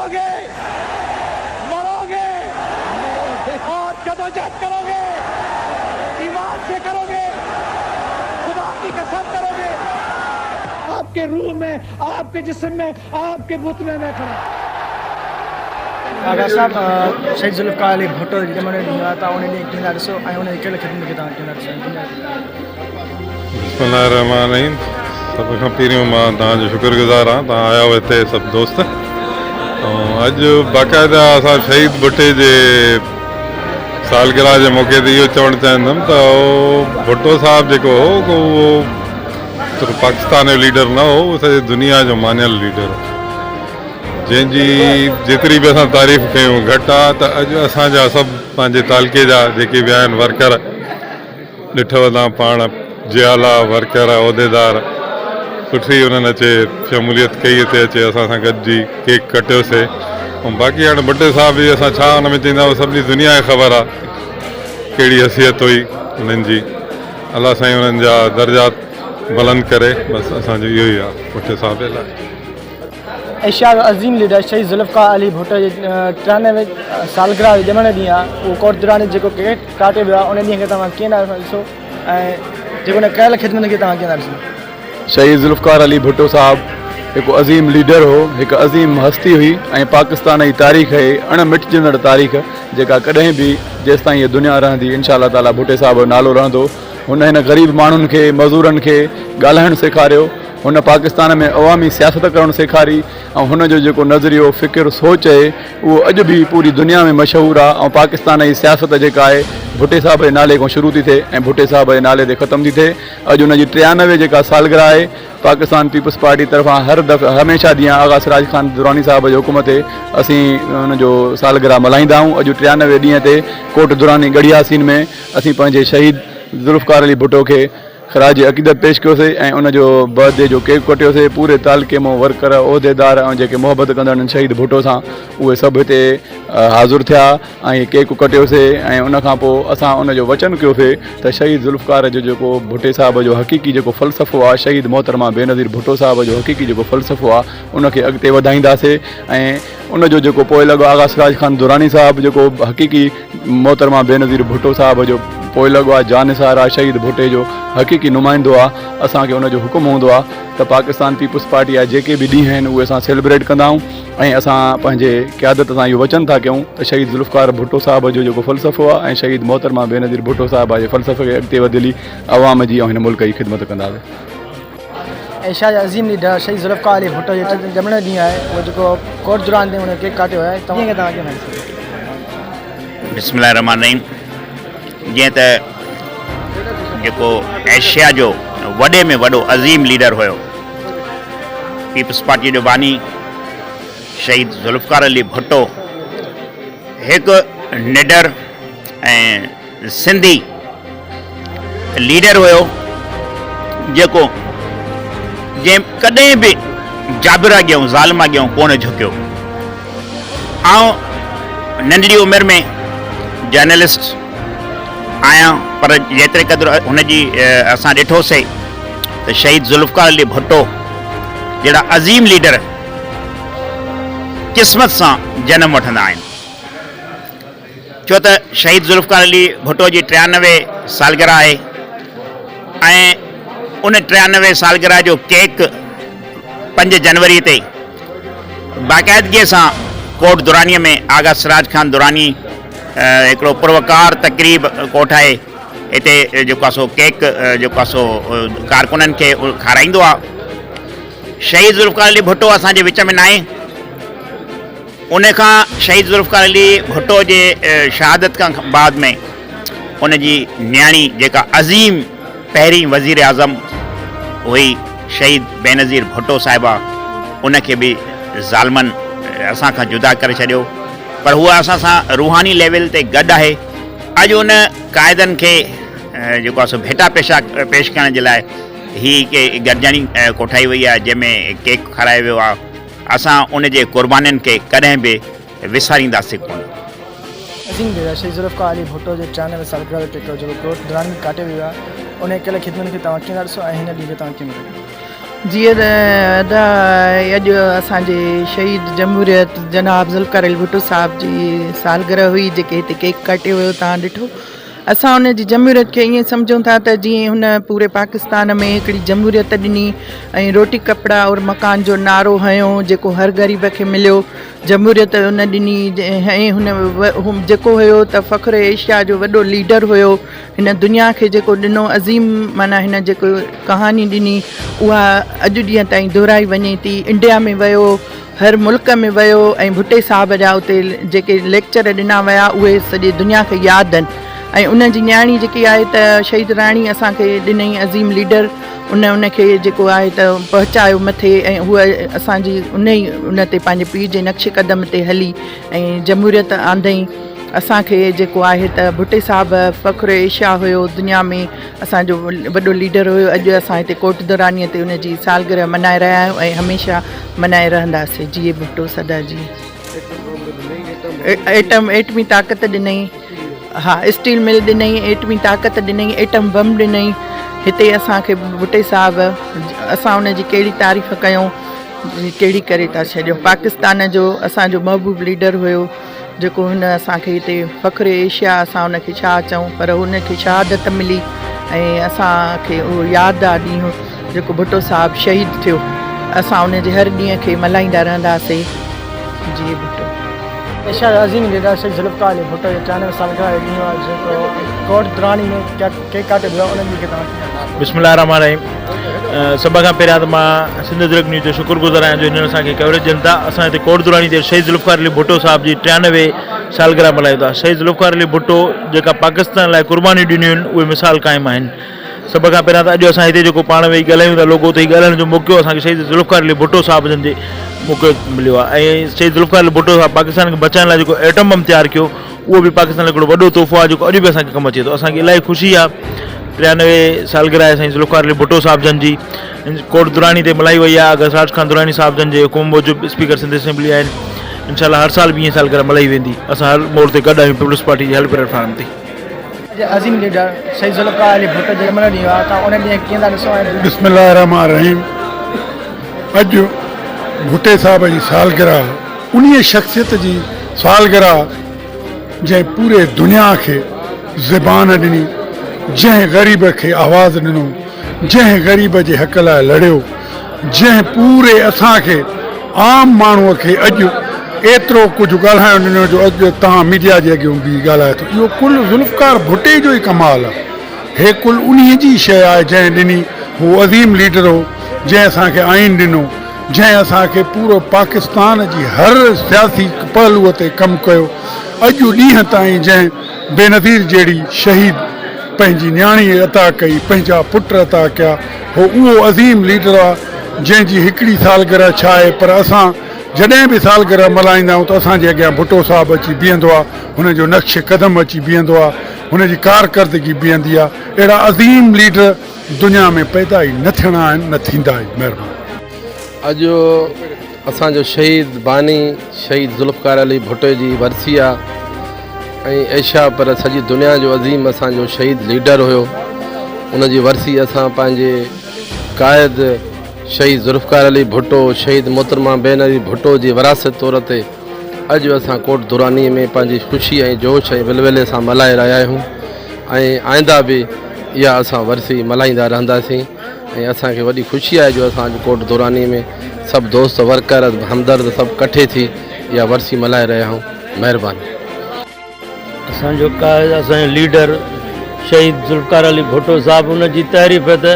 मरोगे मरोगे और जदोजहद करोगे, ईमान से करोगे, खुदा की कसम करोगे। आपके रूह में, आपके जिस्म में, आपके बुत में मैं खड़ा। आगा साहब, शहीद ज़ुल्फ़िकार अली भुट्टो जे ॼमण जो ॾींहुं आहे, तव्हां उन ॾींहुं कीअं था ॾिसो ऐं उन जी कहिड़े ख़िदमत खे तव्हां कीअं था ॾिसो? बिस्मिल्लाह रहमान रहीम। सभ खां पहिरियों मां तव्हांजो शुक्रगुज़ार आहियां, तव्हां आया आहियो हिते सभु दोस्त। ऐं अॼु बाक़ाइदा असां शहीद भुट्टे जे सालगिरह जे मौक़े ते इहो चवणु चाहींदुमि त भुट्टो साहिबु जेको हो, उहो सिर्फ़ु पाकिस्तान जो लीडर न हो, उहो सॼी दुनिया जो मानियल लीडर हो, जंहिंजी जेतिरी बि असां तारीफ़ कयूं घटि आहे। त अॼु असांजा सभु पंहिंजे तालके जा जेके बि आहिनि वर्कर, ॾिठव तव्हां पाण, जियाला वर्कर, उहिदेदार, सुठी उन्हनि अचे शमूलियत कई, हिते अचे असां सां गॾिजी केक कटियोसीं। ऐं बाक़ी हाणे भुट्टे साहिब जी असां छा हुन में चवंदा, सभिनी दुनिया खे ख़बर आहे कहिड़ी हैसियत हुई उन्हनि जी। अलाह साईं उन्हनि जा दर्जात बुलंद करे, बसि असांजो इहो ई आहे भुट्टे साहिब जे लाइ। एशिया जो अज़ीम लीडर शहीद ज़ुल्फ़िकार अली भुट्टो जे 93 सालगिरह जो ॼमण ॾींहुं आहे, उहो कोट दुरानी जेको केक काटियो वियो आहे, उन ॾींहं खे तव्हां कीअं था ॾिसो ऐं जेको हुन कयल ख़िदमत खे तव्हां कीअं था ॾिसो? शहीद ज़ुल्फ़िकार अली भुट्टो साहब हिकु अज़ीम लीडर हो, हिकु अज़ीम हस्ती हुई ऐं पाकिस्तान जी तारीख़ आहे अण मिटजंदड़ तारीख़, जेका कॾहिं बि जेसिताईं हीअ दुनिया रहंदी, इनशा अल्लाह ताला भुट्टे साहब जो नालो रहंदो। हुन हिन ग़रीब माण्हुनि खे, मज़ूरनि खे ॻाल्हाइणु सेखारियो, हुन पाकिस्तान में अवामी सियासत करणु सेखारी ऐं हुन जो जेको नज़रियो, फ़िक्र, सोच आहे, उहो अॼु बि पूरी दुनिया में मशहूर आहे। ऐं पाकिस्तान जी सियासत जेका आहे, भुट्टे साहब जे नाले खां शुरू थी थिए ऐं भुट्टे साहब जे नाले ते ख़तमु थी थिए। अॼु हुन जी 93 जेका सालगिरह आहे, पाकिस्तान पीपल्स पार्टी तरफ़ां हर दफ़े हमेशह जीअं आगा सिराज ख़ान दुरानी साहब जे हुकुम ते असीं हुन जो सालगिरह मल्हाईंदा आहियूं। अॼु 93 ॾींहं ते कोट दुरानी ॻढ़ियासीन में असीं पंहिंजे शहीद ज़ुल्फ़िकार अली भुट्टो खे ख़राज अक़ीदत पेश कयोसीं ऐं उन जो बर्थडे जो केक कटियोसीं। पूरे तालके मां वर्कर, उहिदेदार ऐं जेके मुहबत कंदड़ आहिनि शहीद भुट्टो सां, उहे सभु हिते हाज़िर थिया ऐं केक कटियोसीं। ऐं उन खां पोइ असां उन जो वचन कयोसीं त शहीद ज़ुल्फ़िकार जो जेको भुट्टे साहिब जो हक़ीक़ी जेको फ़लसफ़ो आहे, शहीद मोहतरमा बेनज़ीर भुट्टो साहिब जो हक़ीक़ी जेको फ़लसफ़ो आहे, उन खे अॻिते वधाईंदासीं। ऐं उन जो जेको पोइलॻो आगा सिराज ख़ान दुरानी साहिब, जेको हक़ीक़ी मोहतरमा बेनज़ीर भुट्टो साहिब जो पोइलॻो आहे, जानिसार आहे, शहीद भुट्टे जो हक़ीक़ी नुमाइंदो आहे, असांखे उन जो हुकुम हूंदो आहे त पाकिस्तान पीपल्स पार्टी जा जेके बि ॾींहं आहिनि, उहे असां सेलिब्रेट कंदा आहियूं। ऐं असां पंहिंजे क़यादत सां इहो वचन था कयूं त शहीद ज़ुल्फ़िकार भुट्टो साहिब जो जेको फ़लसफ़ो आहे ऐं शहीद मोहतरमा बेनज़ीर भुट्टो साहिबा जे फ़लसफ़े खे अॻिते वधी अवाम जी ऐं हिन मुल्क जी ख़िदमत कंदासीं। एशिया जा अज़ीम लीडर शहीद ज़ुल्फ़िकार अली भुट्टो जो ॼमण जो ॾींहुं आहे, उहो जेको कोट दुरान ते हुन केक काटियो आहे, तव्हां कीअं था ॾिसो? बिस्मिल्लाह रहमान रहीम। जीअं त जेको एशिया जो वॾे में वॾो अज़ीम लीडर हुयो, पीपल्स पार्टी जो बानी शहीद ज़ुल्फ़िकार अली भुट्टो, हिकु निडर ऐं सिंधी लीडर हुयो, जेको जंहिं कॾहिं बि जाबिर अॻियां, ज़ालिम अॻियां कोन झुकियो। आउं नंढड़ी उमिरि में जर्नलिस्ट आहियां, पर जेतिरे क़दुरु हुनजी असां ॾिठोसीं त शहीद ज़ुल्फ़िकार अली भुट्टो जहिड़ा अज़ीम लीडर क़िस्मत सां जनम वठंदा आहिनि। छो त शहीद ज़ुल्फ़िकार अली भुट्टो जी 93 सालगिरह आहे ऐं उन 93 सालगिरह जो केक 5 जनवरी ते बाक़ाइदगीअ सां कोट दुरानीअ में आगा सिराज ख़ान दुरानी हिकिड़ो पुरवकार तक़रीब कोठाए हिते जेको आहे सो केक जेको आहे सो कारकुननि खे खाराईंदो आहे। शहीद ज़ुल्फ़िकार अली भुट्टो असांजे विच में नाहे, उन खां शहीद ज़ुल्फ़िकार अली भुट्टो जे शहादत खां बाद में उन जी नियाणी जेका अज़ीम पहिरीं वज़ीर आज़म हुई, शहीद बेनज़ीर भुट्टो साहिबा, उनखे बि ज़ालिमनि असां खां जुदा करे छॾियो, पर हूअ असां सां रूहानी लेवल ते गॾु आहे। अॼु उन क़ाइदनि खे जेको आहे सो भेटा पेशा पेश करण जे लाइ ही के गॾिजाणी कोठाई वई आहे, जंहिंमें केक खारायो वियो आहे। असां उन जे क़ुर्बानियुनि खे कॾहिं बि विसारींदासीं कोन। अज़ीम लीडर शहीद ज़ुल्फ़िकार अली भुट्टो जे 93 सालगिरह जो टेको जेको कोट दुरानी में काटियो वियो आहे, उन कयल ख़िदमतुनि खे तव्हां कीअं था ॾिसो ऐं हिन ॾींहुं खे तव्हां कीअं मल्हायो? جيئن ته ادا اڄ اسان جي شهيد جمهوريت جناب ذوالفقار علي ڀٽو صاحب جي سالگرهه هئي جيڪي هتي ڪيڪ ڪاٽيو ويو توهان ڏٺو اسان ان جي جمهوريت کي ائين سمجهون ٿا ته جيئن هن پوري پاڪستان ۾ هڪڙي جمهوريت ڏني ۽ روٽي ڪپڙا اور مڪان جو نعرو هنيو جيڪو هر غريب کي مليو جمهوريت ان ڏني ۽ هن جيڪو هيو ته فخر ايشيا جو وڏو ليڊر هيو هن دنيا کي جيڪو ڏنو عظيم معنيٰ هن جيڪو ڪهاڻي ڏني اها اڄ ڏينهن تائين دهرائي وڃي ٿي انڊيا ۾ ويو هر ملڪ ۾ ويو ۽ ڀٽي صاحب جا اتي جيڪي ليڪچر ڏنا ويا اهي سڄي دنيا کي ياد آهن ۽ ان جي نياڻي جيڪي آهي ته شهيد راڻي اسان کي ڏنئي عظيم ليڊر ان ان کي جيڪو آهي ته پهچايو مٿي ۽ هوء اسان جي ان ئي ان تي پنهنجي پيء جي نقش قدم تي هلي ۽ جمهوريت آندئين اسان کي جيڪو آهي ته ڀٽي صاحب فخر ايشيا هيو دنيا ۾ اسان جو وڏو ليڊر هيو اڄ اسان هتي ڪوٽ دراني تي ان جي سالگرهه ملهائي رهيا آهيون ۽ هميشه ملهائي رهنداسين جيئي ڀٽو سدا جيئي ايٽم ايٽمي طاقت ڏنئي ها اسٽيل مل ڏنئي ايٽمي طاقت ڏنئي ايٽم بم ڏنئي هتي اسان کي ڀٽي صاحب اسان ان جي ڪهڙي تعريف ڪيون ڪهڙي ڪري ٿا ڇڏيون پاڪستان جو اسان جو محبوب ليڊر هيو جيڪو هن اسان کي هتي فخر ايشيا اسان ان کي ڇا چئون پر هن کي شهادت ملي ۽ اسان کي اهو ياد آ ڏينهن جيڪو ڀٽو صاحب شهيد ٿيو اسان ان جي هر ڏينهن کي ملهائيندا رهنداسين جي ڀٽو. ايشيا جو عظيم ليڊر شهيد ذوالفقار علي ڀٽو جو 93 سالگرهه جو ڏينهن آهي جيڪو ڪوٽ دراني ۾ ڪيڪ ڪاٽيو ويو ان ڏينهن کي توهان ڪيئن ياد بسم الله الرحمٰن الرحيم سڀ کان پهريان ته مان سنڌ ادرڪ نيوز جو شڪر گذار آهيان جو هنن اسان کي ڪوريج ڏين ٿا اسان هتي ڪوٽ دراني تي شهيد ذوالفقار علي ڀٽو صاحب جي 93 سالگرهه ملهايون ٿا شهيد ذوالفقار علي ڀٽو جيڪا پاڪستان لاء قربانيون ڏنيون آهن اهي مثال قائم آهن سڀ کان پهريان ته اڄ اسان هتي جيڪو پاڻ ويهي ڳالهايون ٿا لوگو ته هي ڳالهائڻ جو موقعو اسان کي شهيد ذوالفقار علي ڀٽو صاحب جن جي موقعو مليو آهي ۽ شهيد ذوالفقار علي ڀٽو صاحب پاڪستان کي بچائڻ لاء جيڪو ايٽم بم تيار ڪيو اهو به پاڪستان لاء هڪڙو وڏو تحفو آهي جيڪو اڄ به اسان کي ڪم اچي ٿو اسان کي الاهي خوشي آهي 93 سالگرهه آهي سائين ذوالفقار علي ڀٽو صاحب جن جي ڪوٽ دراني تي ملهائي وئي آهي اگر ساج خان دراني صاحب جن جي حڪم موجب اسپيڪر سنڌ اسيمبلي آهن انشاء الله هر سال به ائين سالگرهه ملهائي ويندي اسان هر موڙ تي گڏ آهيون پيپلز پارٽي جي هر پليٽ فارم تي. جي عظيم ليڊر شهيد ذوالفقار علي ڀٽو جو ڄمڻ ڏينهن آهي توهان ان ڏينهن کي ڪيئن ٿا ڏسو ۽ بسم الله الرحمٰن الرحيم اڄ ڀٽي صاحب جي سالگرهه انهيء شخصيت جي سالگرهه جنهن پوري دنيا کي زبان ڏني جنهن غريب کي آواز ڏنو جنهن غريب جي حق لاء لڙيو جنهن پوري اسان کي عام ماڻهو کي اڄ ايترو ڪجهه ڳالهائڻ ڏنو جو اڄ توهان ميڊيا جي اڳيون بيهي ڳالهايو ٿو اهو ڪل ذوالفقار ڀٽي جو ئي ڪمال آهي هي ڪل انهي جي شيء آهي جنهن ڏني هو عظيم ليڊر هو جنهن اسان کي آئين ڏنو جنهن اسان کي پورو پاڪستان جي هر سياسي پهلوء تي ڪم ڪيو اڄ ڏينهن تائين جنهن بينظير جهڙي شهيد پنهنجي نياڻي عطا ڪئي پنهنجا پٽ عطا ڪيا هو اهو عظيم ليڊر آ جنهن جي هڪڙي سالگرهه ڇا آهي پر اسان جڏهن به سالگرهه ملهائيندا آهيون ته اسان جي اڳيان ڀٽو صاحب اچي بيهندو آ هن جو نقش قدم اچي بيهندو آ هن جي ڪارڪردگي بيهندي آ اهڙا عظيم ليڊر دنيا ۾ پيدا ئي نه ٿيڻا آهن نه ٿيندا ئي مهرباني. اڄ اسان جو شهيد باني شهيد ذوالفقار علي ڀٽو جي ورسي آ ۽ ايشيا پر سڄي دنيا جو عظيم اسان جو شهيد ليڊر هيو ان جي ورسي اسان پنهنجي قائد شهيد ذوالفقار علي ڀٽو شهيد محترمه بينظير ڀٽو جي وراثت طور تي اڄ اسان ڪوٽ دراني ۾ پنهنجي خوشي ۽ جوش ۽ ولولي سان ملهائي رهيا آهيون ۽ آئنده به اها اسان ورسي ملهائيندا رهنداسين ۽ اسان کي وڏي خوشي آهي جو اسان اڄ ڪوٽ دراني ۾ سڀ دوست ورڪر همدرد سڀ ڪٺي ٿي اها ورسي ملهائي رهيا آهيون مهرباني. اسان جو قائد اسان جو ليڊر شهيد ذوالفقار علي ڀٽو صاحب ان جي تعريف ته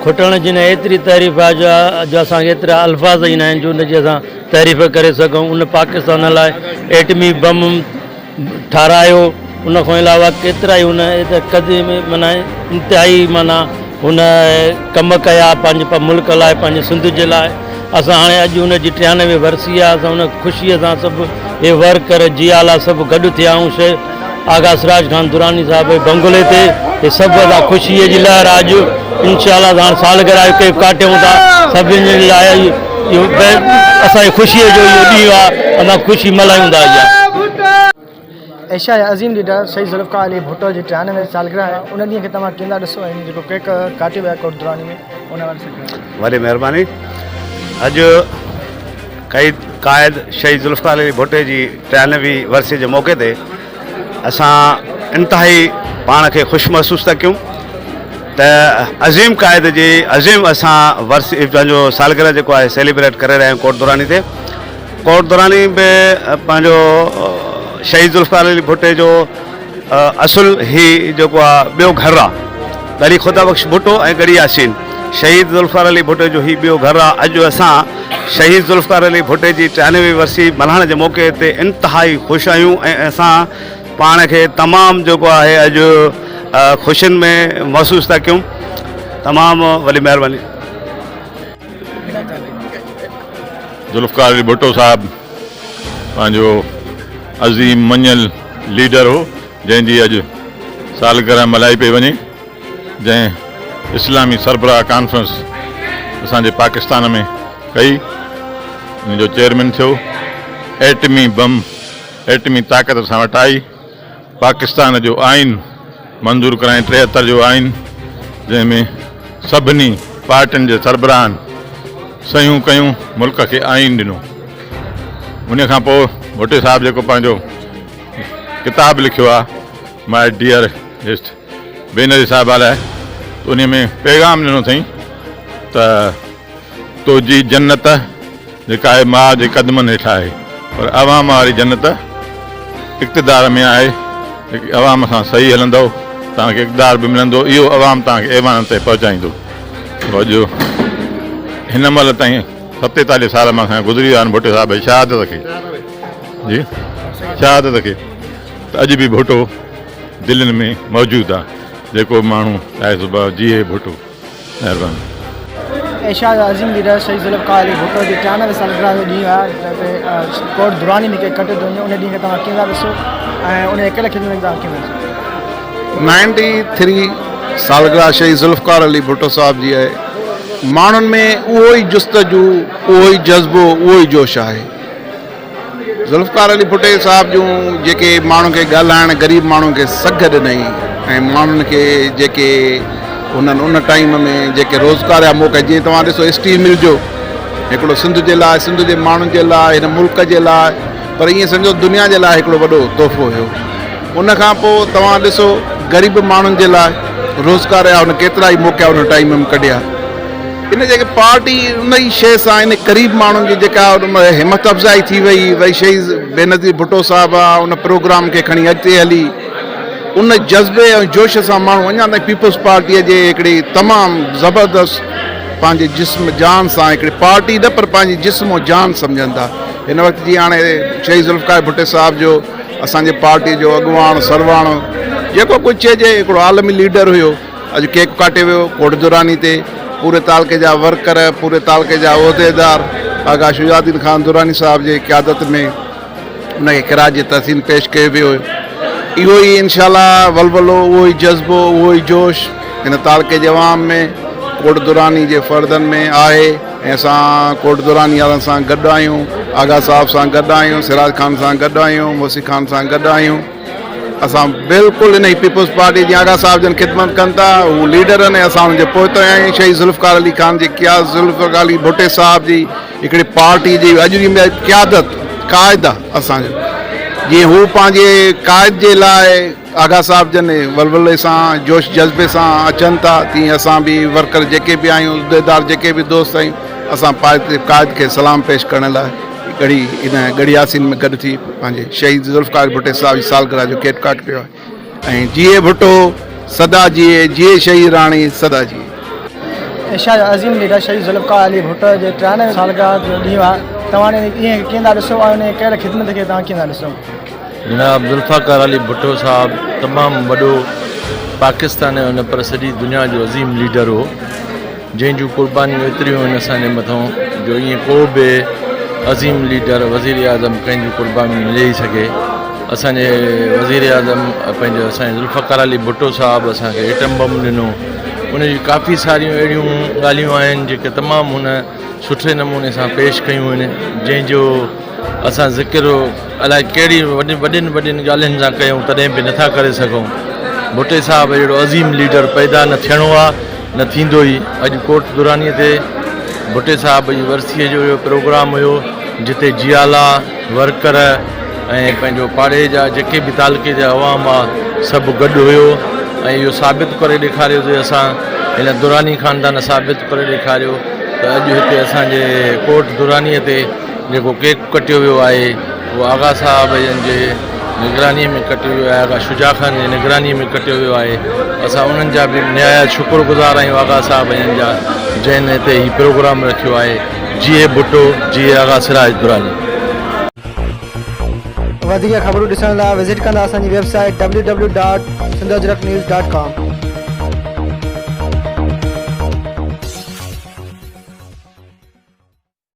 کٽڻ جي نه ايتري تعريف آهي جو جو اسان کي ايترا الفاظ ئي نه آهن جو ان جي اسان تعريف ڪري سگهون ان پاڪستان لاء ايٽمي بم ٺارايو ان کان علاوه ڪيترا ئي هن قديم معنيٰ انتهائي معنيٰ هن ڪم ڪيا پنهنجي ملڪ لاء پنهنجي سنڌ جي لاء اسان هاڻي اڄ ان جي 93 ورسي آهي اسان ان خوشيء سان سڀ هي ورڪر جيالا سڀ گڏ ٿيا آهيون شيخ آغا سراج خان دراني صاحب جي بنگلي تي هي سڀ اسان خوشيء جي لهر آهي اڄ انشاء الله هاڻي سالگرهه جو ڪيڪ ڪاٽيون ٿا سڀني جي لاء اهو اسان جي خوشيء جو اهو ڏينهن آهي اسان خوشي ملهايون ٿا اها. ايشيا جي عظيم ليڊر شهيد ذوالفقار علي ڀٽو جي 93 سالگرهه آهي ان ڏينهن کي توهان ڪيئن ٿا ڏسو ۽ جيڪو ڪيڪ ڪاٽيو ويو آهي ڪوٽ دراني ۾ ان حوالي سان ڪيئن؟ وڏي مهرباني اڄ قيد قائد شهيد ذوالفقار علي ڀٽي جي 93 ورسي جي موقعي تي اسان انتهائي پاڻ کي خوش محسوس ٿا ڪيون ته عظيم قائد جي عظيم اسان ورسي پنهنجو سالگرهه جيڪو آهي سيليبريٽ ڪري رهيا آهيون ڪوٽ دراني تي ڪوٽ دراني به پنهنجو شهيد ذوالفقار علي ڀٽي جو اصل هي جيڪو آهي ٻيو گهر آهي ڳڙهي خدا بخش ڀٽو ۽ ڳڙهي ياسين شهيد ذوالفقار علي ڀٽي جو هي ٻيو گهر آهي اڄ اسان شهيد ذوالفقار علي ڀٽي جي ٽيانوي ورسي ملهائڻ جي موقعي تي انتهائي خوش آهيون ۽ اسان پاڻ کي تمام جيڪو آهي اڄ خوشين ۾ محسوس ٿا ڪيون تمام وڏي مهرباني. ذوالفقار علي ڀٽو صاحب پنهنجو عظيم مڃيل ليڊر هو جنهن جي اڄ سالگرهه ملهائي پئي وڃي. جنهن اسلامي سربراهه ڪانفرنس اسان جي پاڪستان ۾ ڪئي ان جو چيئرمين ٿيو، ايٽمي بم ايٽمي طاقت اسان وٽ آئي، پاڪستان جو آئين منظور ڪرائين 73 جو آئين جنهن ۾ سڀني پارٽين جي سربراهن صحيحون ڪيون ملڪ کي آئين ڏنو ان کان پوء ڀٽي صاحب جيڪو پنهنجو ڪتاب لکيو آهي ماء ڊيئر هيسٽ بينظير صاحبه لاء ته انهيء ۾ پيغام ڏنو اٿئين ته تنهنجي جنت جيڪا آهي ماء جي قدمن هيٺ آهي پر عوام واري جنت اقتدار ۾ آهي جيڪي عوام سان صحيح هلندؤ توهان کي اقتدار به ملندو اهو عوام توهان کي ايوانن تائين پهچائيندو اڄ هن مهل تائين 47 سال مان کان گذري ويا آهن ڀٽي صاحب جي شهادت کي جي شهادت کي ته اڄ به ڀٽو دلين ۾ موجود آ جيڪو به ماڻهو چاهي سو بابا جيئي ڀٽو مهرباني. ايشيا جو عظيم ليڊر شهيد ذوالفقار علي ڀٽو جي 93 سالگرهه جو ڏينهن آهي جنهن تي ڪوٽ دراني ۾ ڪيڪ ڪٽيو ٿو وڃي ان ڏينهن کي توهان ڪيئن ٿا ڏسو ۽ ان جي ڪهڙي خدمت کي توهان ڪيئن ٿا ڏسو؟ نائنٽي ٿري سالگرهه شهيد ذوالفقار علي ڀٽو صاحب جي آهي ماڻهن ۾ اهو ئي جستجو اهو ئي جذبو اهو ئي جوش آهي. ذوالفقار علي ڀٽي صاحب جون جيڪي ماڻهن کي ڳالهائڻ غريب ماڻهن کي سگهه ڏنائين ۽ ماڻهن کي جيڪي انهن ان ٽائيم ۾ جيڪي روزگار جا موقعا جيئن توهان ڏسو اسٽيل مل جو هڪڙو سنڌ جي لاء سنڌ جي ماڻهن جي لاء هن ملڪ جي لاء پر ائين سمجهو دنيا جي لاء هڪڙو وڏو تحفو هيو ان کان پوء توهان ڏسو غريب ماڻهن جي لاء روزگار جا هن ڪيترا ئي موقعا ان ٽائيم ۾ ڪڍيا ان جيڪي پارٽي ان ئي شيء سان ان قريب ماڻهن جي جيڪا ان ۾ همت افزائي ٿي وئي وري شهيد بينظير ڀٽو صاحب آ ان پروگرام کي کڻي اڳتي هلي ان جذبي ۽ جوش سان ماڻهو اڃا تائين پيپلز پارٽيء جي هڪڙي تمام زبردست پنهنجي جسم جان سان هڪڙي پارٽي نه پر پنهنجي جسم و جان سمجهن ٿا هن وقت جيئن هاڻي شهيد ذوالفقار ڀٽي صاحب جو اسان جي پارٽيء جو اڳواڻ سرواڻ جيڪو ڪجهه چئجي هڪڙو عالمي ليڊر هيو اڄ ڪيڪ ڪاٽي ويو ڪوٽ دراني تي پوري تعلقي جا ورڪر پوري تعلقي جا عهديدار آغا شجاع الدين خان دراني صاحب جي قيادت ۾ ان کي خراج تحسين پيش ڪيو ويو اهو ئي انشاء الله ولولو اهو ئي جذبو اهو ئي جوش هن تعلقي جي عوام ۾ ڪوٽ دراني جي فردن ۾ آهي ۽ اسان ڪوٽ دراني وارن سان گڏ آهيون آغا صاحب سان گڏ آهيون سراج خان سان گڏ آهيون موسي خان سان گڏ آهيون اسان بلڪل انهي پيپلز پارٽي جي آغا صاحب جن خدمت ڪن ٿا هو ليڊر آهن ۽ اسان انهن جي پوئتي آهيون شهيد ذوالفقار علي خان جي قيادت ذوالفقار علي ڀٽي صاحب جي هڪڙي پارٽي جي اڄ جي قيادت قائد آهي اسان جو جيئن هو پنهنجي قائد جي لاء آغا صاحب جن ولولي سان جوش جذبي سان اچن ٿا تيئن اسان به ورڪر جيڪي به آهيون عهديدار جيڪي به دوست آهيون اسان قائد کي سلام پيش ڪرڻ لاء ڳڙهي ان ڳڙهي ياسين ۾ گڏ ٿي پنهنجي شهيد ذوالفقار ڀٽي صاحب جي سالگرهه جو ڪيڪ ڪاٽ ڪيو آهي ۽ جيئي ڀٽو سدا جيئي جيئي شهيد راڻي سدا جيئي. ايشيا جو عظيم ليڊر شهيد ذوالفقار علي ڀٽو جي 93 سالگرهه جو ڏينهن آهي توهان ان ڏينهن کي ڪيئن ٿا ڏسو ۽ ان جي ڪيل خدمت کي توهان ڪيئن ٿا ڏسو؟ جناب ذوالفقار علي ڀٽو صاحب تمام وڏو پاڪستان جو نه پر سڄي دنيا جو عظيم ليڊر هو. جنهن جون قربانيون ايتريون آهن اسان جي مٿان جو ائين ڪو به عظيم ليڊر وزير اعظم ڪنهن جون قربانيون نه ڏئي سگهي اسان جي وزير اعظم پنهنجو اسان جي ذوالفقار علي ڀٽو صاحب اسان کي ايٽم بم ڏنو ان جون ڪافي ساريون اهڙيون ڳالهيون آهن جيڪي تمام هن سٺي نموني سان پيش ڪيون آهن جنهن جو اسان ذڪر الائي ڪهڙي وڏين وڏين وڏين ڳالهين سان ڪيون تڏهن به نٿا ڪري سگهون. ڀٽي صاحب جهڙو عظيم ليڊر پيدا نه ٿيڻو آ نه ٿيندو ئي. اڄ ڪوٽ دراني تي ڀٽي صاحب جي ورسيء جو اهو پروگرام هيو جتي جيالا، ورڪر ۽ پنهنجو پاڙي جا جيڪي به تعلقي جا عوام آ سڀ گڏ هيو ۽ اهو ثابت ڪري ڏيکاريو ته اسان هن دراني خاندان ثابت ڪري ڏيکاريو ته اڄ هتي اسان جي ڪوٽ دراني تي جيڪو ڪيڪ ڪٽيو ويو آهي اهو آغا صاحب جن جي نگراني ۾ ڪٽيو ويو آهي آغا شجاع خان جي نگراني ۾ ڪٽيو ويو آهي اسان انهن جا به نهايت شڪر گذار آهيون آغا صاحب جن جا جنهن هتي هي پروگرام رکيو آهي جيئي ڀٽو جيئي آغا سراج دراني. وڌيڪ خبرون ڏسڻ لاء وزٽ ڪندا اسان جي web site www.sindhajraknews.com.